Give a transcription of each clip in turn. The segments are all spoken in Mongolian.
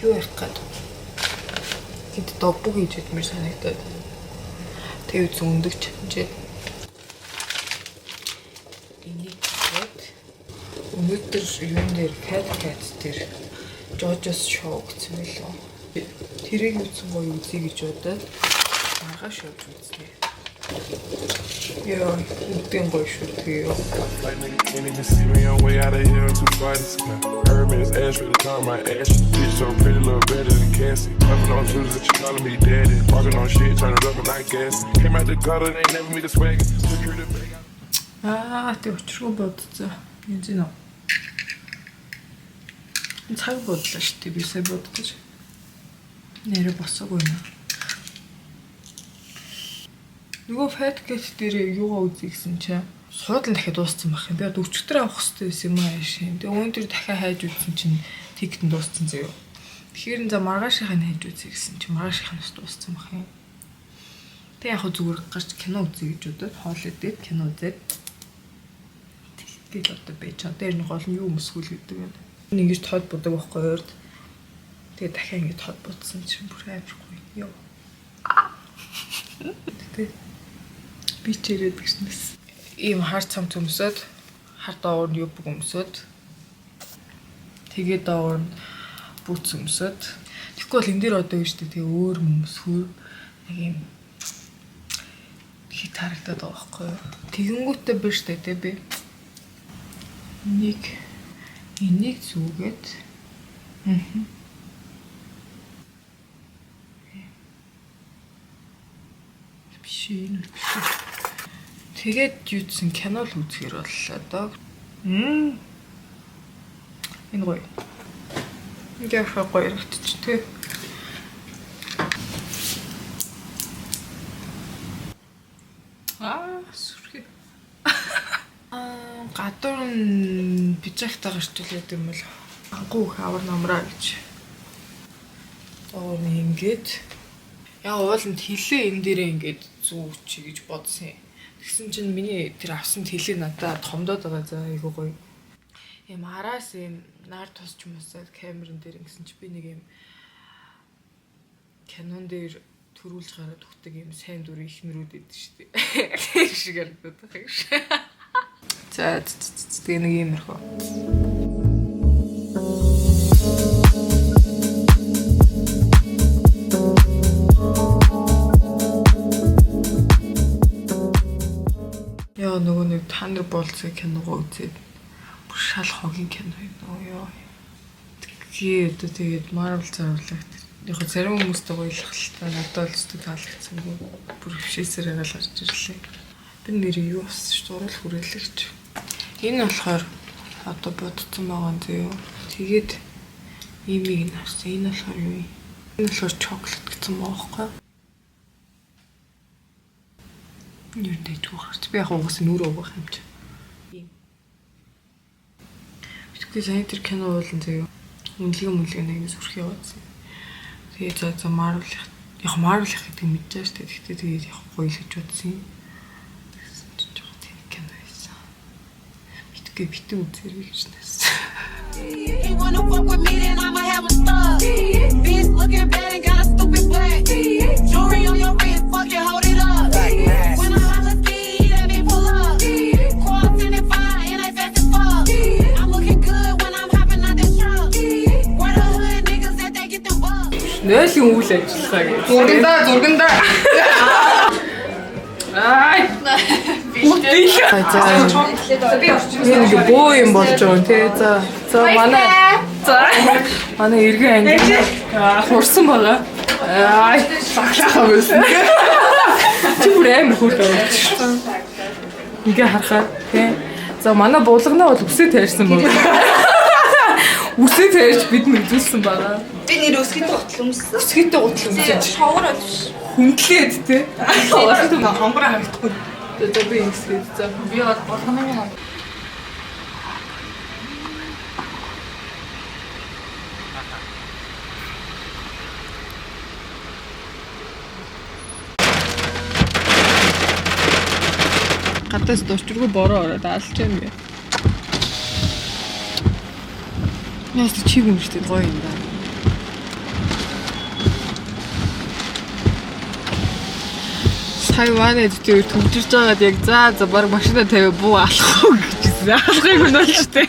Юу ярих гээд. Тэнд доббуг хийж идмээр санагдаад. Тэгээ үзэн өндөг чанжээ. Энийг тэгээд өнөөдөр юун дээр Cat Cat дээр Jojo's show гэсэн мэлөө. Тэрийг үзсэн гоё үзье гэж бодоод маргааш явж үзнэ. Яа, үдэн гоё шүү тэгээ. Like nigga can't even see me on way out of here too far to sky. Hermes ash with the time my ash. Bitch so pretty, little better than Cassie. Puffin' on shooters that you calling me daddy. Walking on shit, turn it up and I gas. Came out the gutter, they never meet the swag. Secure the bag. Аа, тэг учиргүй бодцоо. Янз нөө. Цаг бодлоо шүү дээ. Би сая боддож. Нэрэ босоогүй юм. Нөгөө Fat Cat дээр юугаа үзье гэсэн чинь суудлан дахиад дууссан байх юм. Би одоо өчигдөр авах хэрэгтэй байсан юм аа яаш юм. Тэгээ өнөөдөр дахиад хайж үзсэн чинь тикет нь дууссан заяо. Тэгэхээр за маргаашийнх нь хайж үзье гэсэн чинь маргаашийнх нь бас дууссан байх юм. Тэг яг хөө зүгээр гарч кино үзье гэж бодоод хоол идээд кино үзээд тэгэл одоо байж байгаа. Тэр нэг гол нь юу өмсгүүл гэдэг юм. Ингэж тод будаг байхгүй урд. Тэгээ дахиад ингэж тод будсан чинь бүр амар гоё. Йоо. Тэ би ч ирээд гиснэс. Ийм хар цамц өмсөд, хар доогуур нь юбг өмсөд. Тэгээ доогуур нь бүүц өмсөд. Тэгэхгүй бол энэ дээр одоо юу штэ тэгээ өөр өмсгүү нэг юм хит харагдаад байгаа байхгүй юу. Тэгэнгүүтээ би штэ тэ би нэг энийг зүгээд биш энэ биш. Тэгээд юудсан кино л үзэхэр боллоо доо. Энэ гоё. Ингээ хаа гоё яригдчих тий. Аа, сүрхий. Аа, гадуур нь пижактаа гарч үлээд юм бол ангуу их авар намраа гэж. Оор нь ингээд яа ууланд хилээ энэ дээрээ ингээд зүүч гэж бодсон юм. Тэгсэн чинь миний тэр авсан хилээ надад томдоод байгаа за айгуу гоё. Ийм араас ийм нар тусч мусаад камерын дээр ингэсэн чи би нэг ийм кинон дээр төрүүлж гараад өгдөг ийм сайн дүр ихнэрүүд идэв шүү дээ. Тэр шиг харагдаад байгаа юм шиг. За тэгээ нэг иймэрхүү. Яа нөгөө нэг Thunderbolts-ийн киногоо үзээд бүр шал хогийн кино юм нөгөө ёо. Тэгээ одоо тэгээд Marvel заруулагт яг хөө зарим хүмүүстэй гоёлох л та надад бол зүг таалагдсангүй. Бүр хвшээсээр хагаал гарч ирлээ. Би нэр юу болсон ч зурвал хүрээлэгч. Энэ болохоор одоо бодцсон байгаа юм зөө. Тэгээд иймийг нь харсан. Энэ болохоор юу юм? Энэ болохоор чоколад гэсэн байгаа байхгүй юу? Юу дэжгүй гарч. Би яг угаасаа нүрээ угаах юм чи. Тэгэхгүй сая тэр кино уулан заяа. Үнэлгээ мүнэлгээ нэг сүрх яваадсан. Тэгээ за за Marvel яг Marvel их гэдэг мэдэж байгаа шүү дээ. Гэхдээ тэгээд яг гоё л гэж бодсон юм. Тэгсэн чинь жоохон тийм кино байсан. Мэдгүй битэн үзэрэй гэж нэсэн. He wanna fuck with me, then I'ma have him stuck. Bitch looking bad and got a stupid butt. Jewelry on your wrist, fuck it, hold it up. When I holla ski, that me pull up. Quad 75 and I fast as fuck. I'm looking good when I'm hopping out that truck. Where the hood niggas at, they get them bucks. Нойлын үйл ажиллагаа гэж. Зургандаа зургандаа. Ай. Би. За. Би нэг бөө юм болж байгаа юм тий. За. За манай за манай эргэн анги хурсан байгаа. Ай, баглахаа байсан. Чи бүр амар хөөрхөн болж. Ингээ харахаар тий. За манай булганаа бол үсээ тайрсан байна. Үсээ тайрч бид мэдүүлсэн байгаа. Би нэр өсгийтэй гутал өмссөн. Өсгийтэй гутал өмсөж Шовгор болж. хүндлээд тий. Хонгороо харагдахгүй. За би ингэсгээд за. Би бол болгоны хаа. Гадаас дурчиргүй бороо ороод алж юм бэ. Яас чиг үнэртэй гоё юм да. Сая манай тэр төвжирч байгаад яг за за баг машина тавиа буу алах уу гэжсэн. Алахыг нь болж тээ.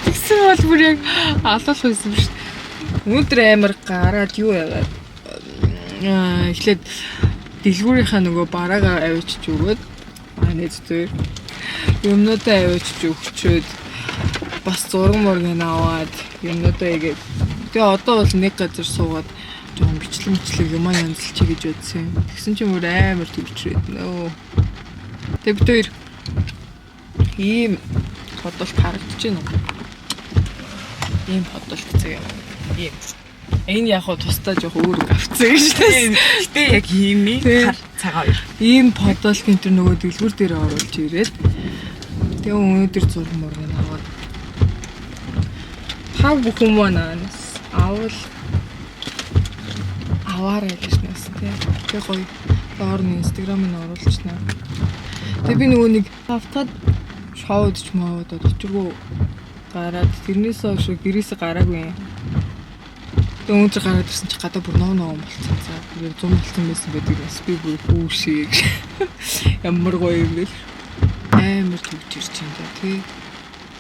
Тэгсэн бол бүр яг алах байсан шүү дээ. Өнөөдөр амар гараад юу яагаад эхлээд дэлгүүрийнхаа нөгөө бараагаа авчиж өгөөд манай зүгээр юмнуудаа авчиж өгчөөд бас зураг мургийг аваад юмнуудаа игээд тэгээ одоо бол нэг газар суугаад жоохон бичлэг бичлэг юмаа янзлчих гэж бодсон юм. Тэгсэн чинь бүр амар төвчрээд нөө. Тэгээ бид хоёр ийм бодолт харагдаж байна уу? Ийм бодолт заяа. Ийм. Энэ яг хуу тусдаа жоох өөр авцсан гэж тийм. Гэтэ яг ийм Тий. хар цагаан хоёр. Ийм подолкын тэр нөгөө дэлгүүр дээр оруулж ирээд тэгээ өнөөдөр зураг мурыг аваад та бүхэн манаас авал аваарай гэж нас тий. Тэгээ гоё доор нь инстаграм нь оруулчихна. Тэгээ би нөгөө нэг автаад шоуд ч мовод очиргүй гараад тэрнээс хойш гэрээсээ гараагүй юм. Тэгээ өнөөдөр гараад ирсэн чи гадаа бүр нов нов болцсон. За бүр зум болцсон байсан байдаг бас би бүр хүүшээ. Ямар гоё юм бэ. Амар төвчирч юм да тий.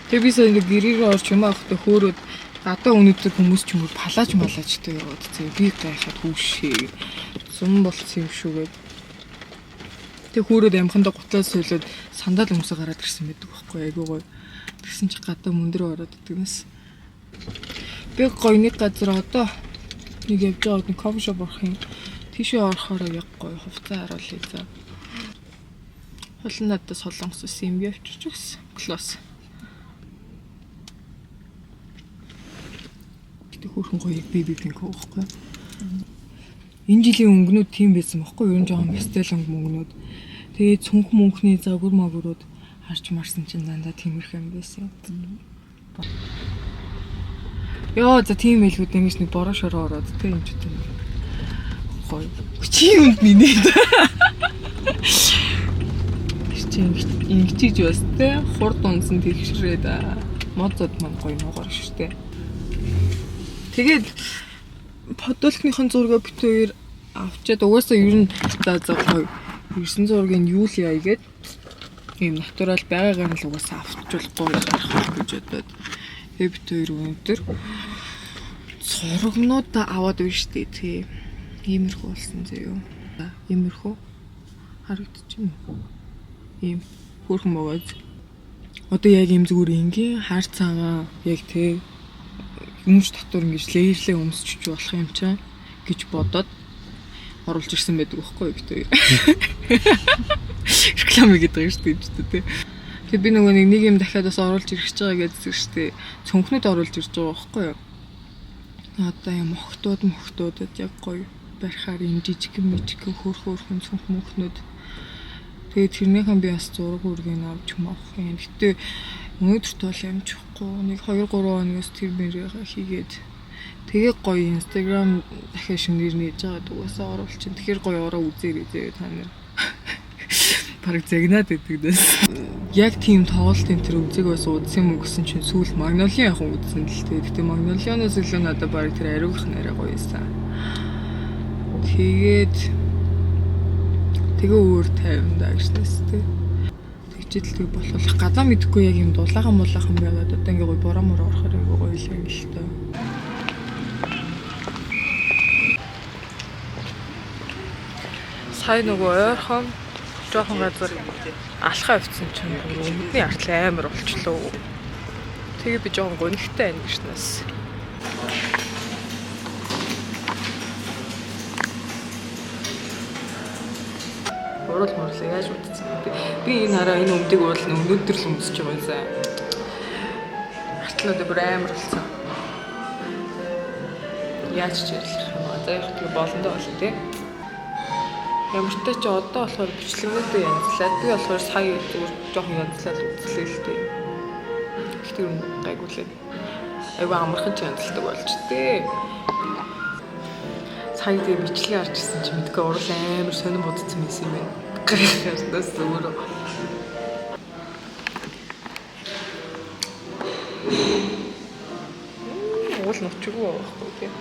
Тэгээ би сая нэг гэрээрээ орч юм аахтай хөөрөөд гадаа өнөөдөр хүмүүс ч юм уу палаж малажтай яваад зэ би гайхаад хүүшээ. Зум болцсон юм шүү гээд. Тэг хөөрөөд амхандаа гутлаа солиод сандал өмсө гараад ирсэн байдаг байхгүй айгуу гоё. Тэгсэн чи гадаа мөндөр ороод идэг нэс. Би гоё нэг газар одоо нэг явж байгаа нэг кофе шоп орох юм. Тийшээ орохоор яг гоё хувцас харуулъя за. Хулан надад солонгос ус юм явчих өгсөн. Клосс. Гэтэ хөөрхөн гоё яг беби пинк байхгүй. Энэ жилийн өнгөнүүд тийм байсан байхгүй юу? Ер нь жоохон пастел өнгө мөнгнүүд. Тэгээд цүнх мөнхний загвар магварууд харж марсан чинь дандаа тиймэрхүү юм байсан. Йоо за тийм байлгүй дээ ингэж нэг бороо шороо ороод тэ юм ч тийм гоё. Чи юмд нинээд. Тэр чи ингэж бас тэ хурд унсан тэгшрээд мод зод мань гоё ногоор шүү дээ. Тэгээд подолкныхон зургаа бит хоёр авчиад угаасаа ер нь за за гоё. Ирсэн зургийг юу л яа гээд ийм натурал байгаагаар нь л угаасаа авчвал гоё гарах гэж бодоод тэгээ бит хоёр өнөөдөр зургнуудаа аваад байна шүү дээ тий. Иймэрхүү болсон заяо. Иймэрхүү харагдчихэв. Ийм хөөрхөн богоз. Одоо яг ийм зүгээр энгийн хар цагаан яг тий өмч дотор ингэж лейерлээ өмсчих болох юм чинь гэж бодоод оруулж ирсэн байдаг байхгүй юу бит хоёр. Реклам хийгээд байгаа шүү дээ тий. Тэгээ би нөгөө нэг юм дахиад бас оруулж ирэх гэж байгаа гэдсэн шүү дээ. Цүнхнүүд оруулж ирж байгаа байхгүй юу? Одоо юм охтууд мохтуудад яг гоё барихаар юм жижигхэн мижигхэн хөөх хөөхөн цүнх мөхнүүд. Тэгээ тэрнийхэн би бас зураг үргийг авч юм авах юм. Гэтэ өнөөдөр тул амжихгүй нэг 2 3 хоногоос тэр мэрийг хийгээд тэгээ гоё Instagram дахиад шинээр нээж байгаа дугасаа оруулчин. Тэгэхээр гоё ороо үзээрэй зээ та нар. Бараг загнаад идэг дэс. Яг тийм тоглолт энэ төр үзег бас удсан юм уу гэсэн чинь сүүл Magnolia яг үзсэн л дээ. Гэтэ Magnolia-наас илүү надад бараг тэр ариугах нэрэ гоё юмсан. Тэгээд тэгээ өөр тайвандаа гэж нэс тээ. Тэгчээл тэг болох гадаа мэдхгүй яг юм дулаахан мулаахан байгаад одоо ингээ гоё бороо мороо орохоор айгу гоё л юм л тээ. Сая нөгөө ойрхон жоохон газар алхаа авцсан чинь бүр өмнөдний артлын амар болчлоо. Тэгээ би жоохон гонигтай байна гэж нас. Урал мурлаа яаж утсан бэ? Би энэ хараа энэ өмдийг уул нь өнөөдөр л өмсөж байгаа юмсан. Артлаа бүр амар болсон. Яаж ч ярьлах юм аа. За яг тэгээ болондоо болно тий. Ямар ч ч одоо болохоор бичлэгнүүдээ янзлаад би болохоор сая зүгээр жоохон янзлаад үзлээ л дээ. Гэхдээ ер нь гайгүй лээ. Айгүй амархан ч янзалдаг болж тээ. Сая тэгээ бичлэг харж ирсэн чи мэдгүй урал амар сонин бодсон байсан юм байна. Гайхаас өөрөө. Уул нучгүй байхгүй тий.